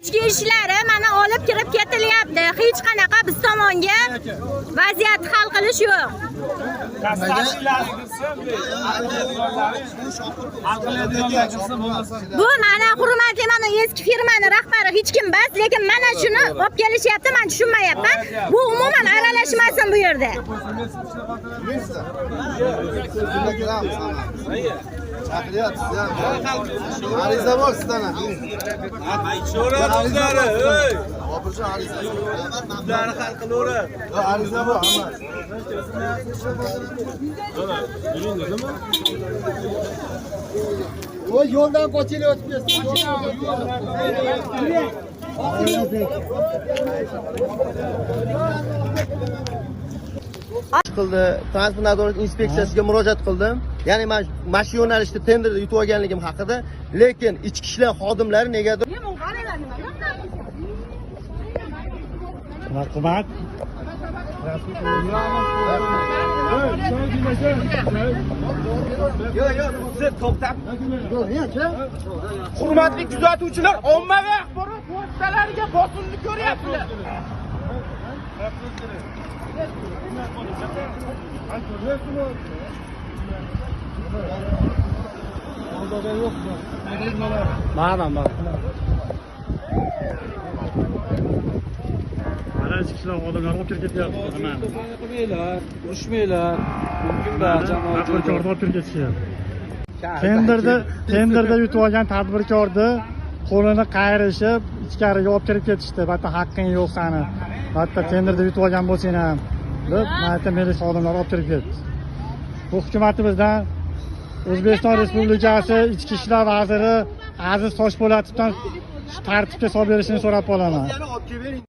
Ichki ishlari mana olib kirib ketilyapti. Hech qanaqa biz tomonga vaziyat hal qilish yo'q. Bu mana hurmatli mana eski firmani rahbari hech kim emas, lekin mana shuni olib kelishyapti, men tushunmayapman. Bu umuman aralashmasin bu yerda. Chaqiryapsiz ham. Ariza bor sizdan ham. Aytishaveradi o'zlari, ey. Bobirjon ariza. O'zlari hal qilaveradi. Ariza bor hammasi. O yo'ldan qochinglar o'tib ketsin. Qildi. Transport nazorat inspeksiyasiga murojaat qildim. Ya'ni men mana shu yo'nalishda tenderda yutib olganligim haqida, lekin ichki ishlar xodimlari negadir Marhamat. Yo'q, yo'q, siz to'xtab. Hurmatli kuzatuvchilar, ommaviy axborot vositalariga bosimni ko'ryapsizlar. Mana ichki ishlar xodimlari olib kirib ketyapti. Mana. Qilmanglar, urushmanglar. Mumkin bor jamoat Tadbirkorni olib kirib ketishyapti. Tenderda yutib olgan tadbirkorni qo'lini qayirishib ichkariga olib kirib ketishdi. Bitta haqqing yo'q sani. Bitta tenderda yutib olgan bo'lsang ham deb mana yerda militsiya xodimlari olib kirib ketdi. Bu hukumatimizdan O'zbekiston Respublikasi Ichki ishlar vaziri Aziz Toshpo'latovdan tartibga solib berishini so'rab qolaman. olib kelib bering.